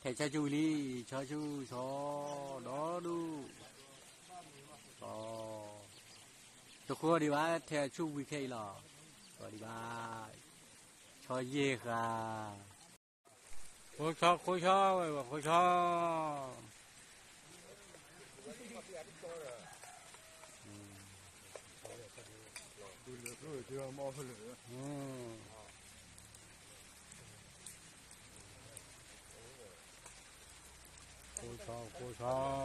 ထဲးဆၢဆူဝံၤလံ, ဆၢဆူဆီ, ဒီဒူၣ်, ဆီ, တဃုအီၤဒံးဘၣ်, ထဲးဆူဝံၤခဲအံၤလီၤ, ဃုအီၤဒံးဘၣ်, ဆီယဲၢ်ဃာ်, ဃိဆီ ဃိဆီ, ဝဲဃိဆီ ဃိဆီ ဃိဆ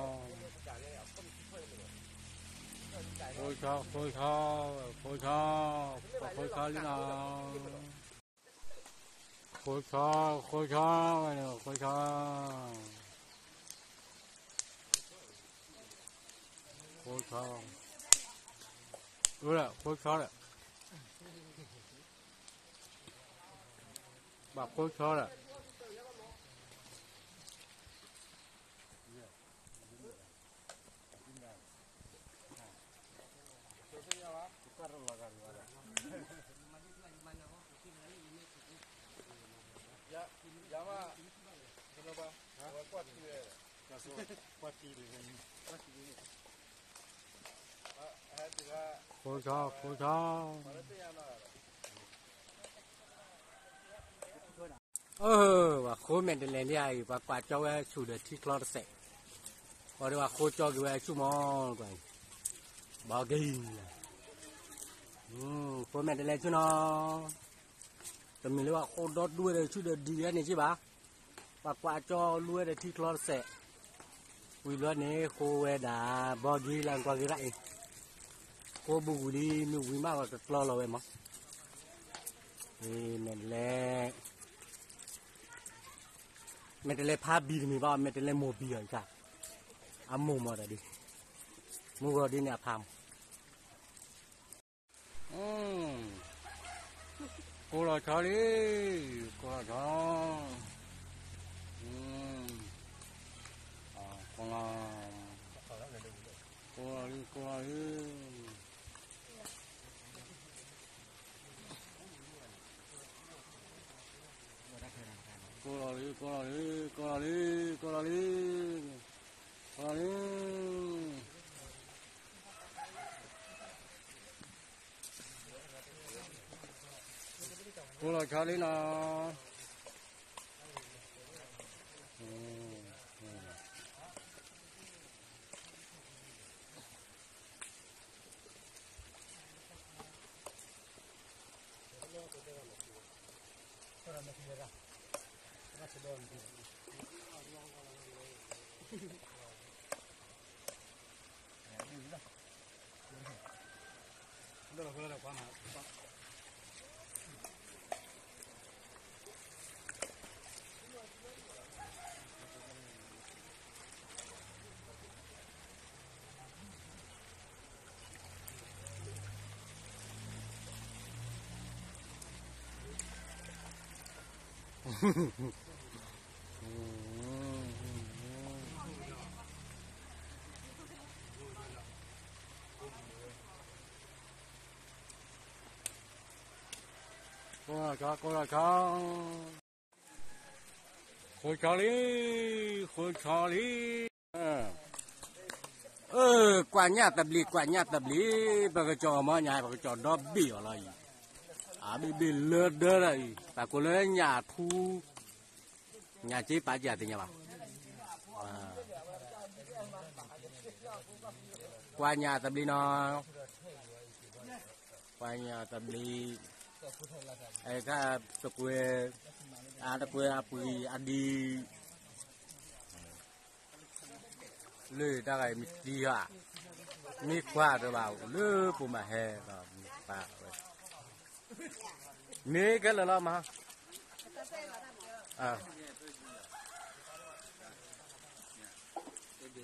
ီ, ဃိဆီ ဃိဆီ, ဃိဆီ, ပှၤဃိဆီလံနီၤ, ဃိဆီ ဃိဆီ, ဝဲန့ၣ်ဃိဆီ, ဃိဆီ, အၢ ဃိဆီဒီး, ပှၤဃိဆီဒီး ဃိဆီ ဃိဆီ, အၢ ပှၤဃိမဲာ်တဲးလဲးဒ်အံၤ ပှၤကွၢ်ကၠီဝဲဆူၣ်ဒီးထံချီတစဲး, ဃီဒီးပှၤဃိကၠီက့ၤဝဲဆူၣ်မီၤ, ဘီက့ၤ, ဃိမဲာ်တဲးလဲးဆူၣ်နီၤ, တမ့ၢ်လၢပှၤဃိဒီဒူၣ်ဝဲဒီးဆူၣ်ဒီးဒံးဝဲန့ၣ်က့ဘၣ်, ပှၤကွၢ်ကၠီလူဝဲဒီးထံချီတစဲး, ဝံၤဘျီန့ၣ် ဃိဝဲဒၣ်ဘီက့ၤလၢကွၢ်က့ၤရၣ်အံၤ, ဃိဘူးဝံၤလံ မ့ၢ်ဝံၤမးပှၤကကျီလီၤဝဲမီၤ, မဲာ်တဲးလဲး မဲာ်တဲးလဲးဖးဘံၣ်တမ့ၢ်ဘၣ်, မဲာ်တဲးလဲးမိၢ်ဘံၣ်အီၤအံၤ, အမိၢ်မီၤတၢ်ဒ်, မုၢ်ဂီၤဒ်န့ၣ်အဖးမီၤ, ကိးလီၤဆီလံ, ကိးလီၤဆီ, ကိးလီၤ, ကိးလီၤလံ ကိးလီၤလံ ကိးလီၤလံ ကိးလီၤလံ ကိးလီၤလံ ကိးလီၤလံ ကိးလီၤလံ ကိးလီၤဆီလံနီၤ. ကိးလီၤဆီ ကိးလီၤဆီ, ဃိဆီလံ, ဃိဆီလံ. အၢ, ကွၢ်ညၣ်သဘျံး ကွၢ်ညၣ်သဘျံး, ပကစီၤအီၤမ့ၢ်ညါ ပကစီၤဒီဘ့ၣ်အီၤလီၤအံၤ, အဘ့ၣ်ဘ့ၣ်လၢဒၢလီၤအံၤ, ပှၤကိးလၢညၣ်ထူ, ညၣ်စ့ပာ်စၢ်သ့ၣ်ညါဘၣ်, ကွၢ်ညၣ်သဘျံးနီၤ, ကွၢ်ညၣ်သဘျံး, အဲ တကွဲ, အတကွဲအပှံၤအဒံး လၢတၢ်ဂၤမ့ၢ်တံၢ်ဧါ, မ့ၢ်ကွၢ်တဘၣ်လၢပိာ်မၤဟဲဒီးမ့ၢ်ပာ်ဝဲ, မ့ၢ်ကဲလၢာ်လီၤမး,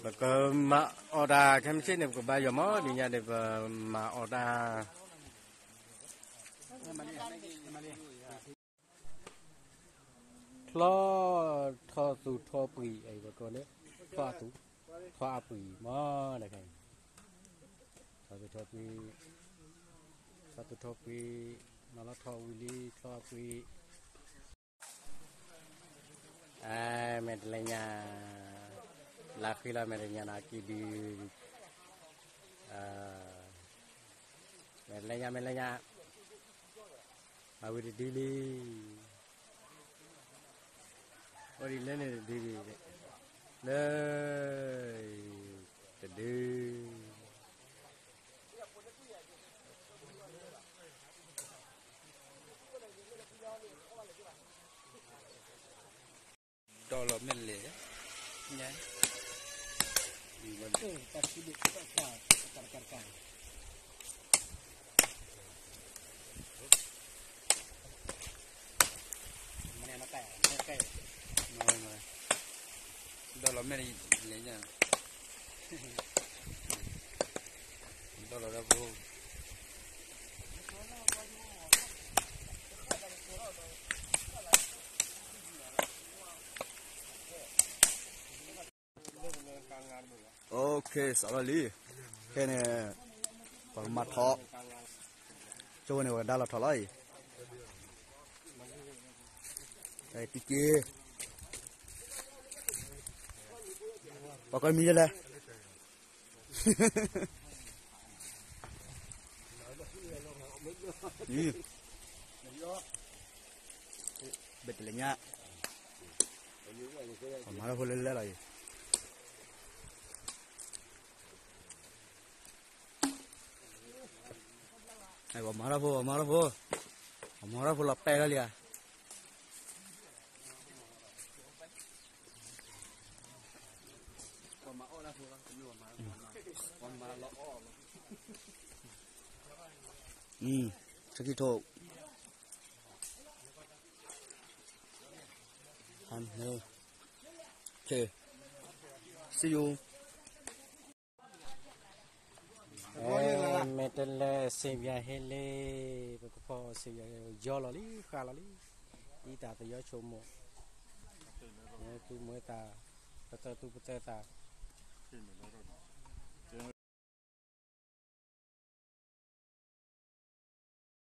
ပကမၤအီၣ်တၢ်ခဲမုၢ်ဆ့ၣ်န့ၣ် ပကဘါယွၤမး ဒ်ညါန့ၣ် ပမၤအီၣ်တၢ် ချီ, ထီသူၣ်ထီပှံၤအံၤ ပကိးန့ၣ်, ထီအသူၣ်, ထီအပှံၤမး, ထီသူၣ်ထီပှံၤ, ထီသူၣ်ထီပှံၤ, မၤလီၤထီဝံၤလံ ထီအပှံၤ, အဲ မဲာ်တလဲညါ, လါဃံလီၤ မဲာ်တလဲညါနီၤ ကံၢ်ဒု, မဲာ်တလဲညါ မဲာ်တလဲညါ, မၤဝံၤတဒုလံ, အိၣ်ဒံးလၢန့ၣ်တဒုလံ, လၢ တဒု ဒီလီၤမ့ၢ်လဲၣ်, ညါ, ဒီလီၤမ့ၢ်လဲၣ်ညါ, ဒီလီၤဒီးဖိ OK စးထီၣ်လံ, ခဲန့ၣ် ပကမၤထီၣ်, ကၠိဝဲန့ၣ် ပကဒါလီၤထီၣ်လီၤအံၤ, တက့ၢ်, ပှၤကမံၤလဲၣ် ဘၣ်တလဲညါ, ပမၤထီၣ်ဖိလၢလဲၣ်လီၤအံၤ, ပမၤထီၣ်ဖိ ပမၤထီၣ်ဖိ, ပမၤထီၣ်ဖိလီၤပဲာ်လီၤလံဧါ. ဆၢခံထိၣ်, ဟါန့ၣ်, ဆ့, see you. အဲ မဲာ်တလဲအစ့ၣ်ပၠးဟ့လ့, ပကဖီအီၣ်စ့ၣ်ပၠးဟ့လ့, ယီလီၤလံ ဃၣ်လီၤလံ, ဒ်တၢ်သယီဆိကမိၣ်, မ့ၢ်သူမ့ၢ်သး, ပသၢသူပသၢသး,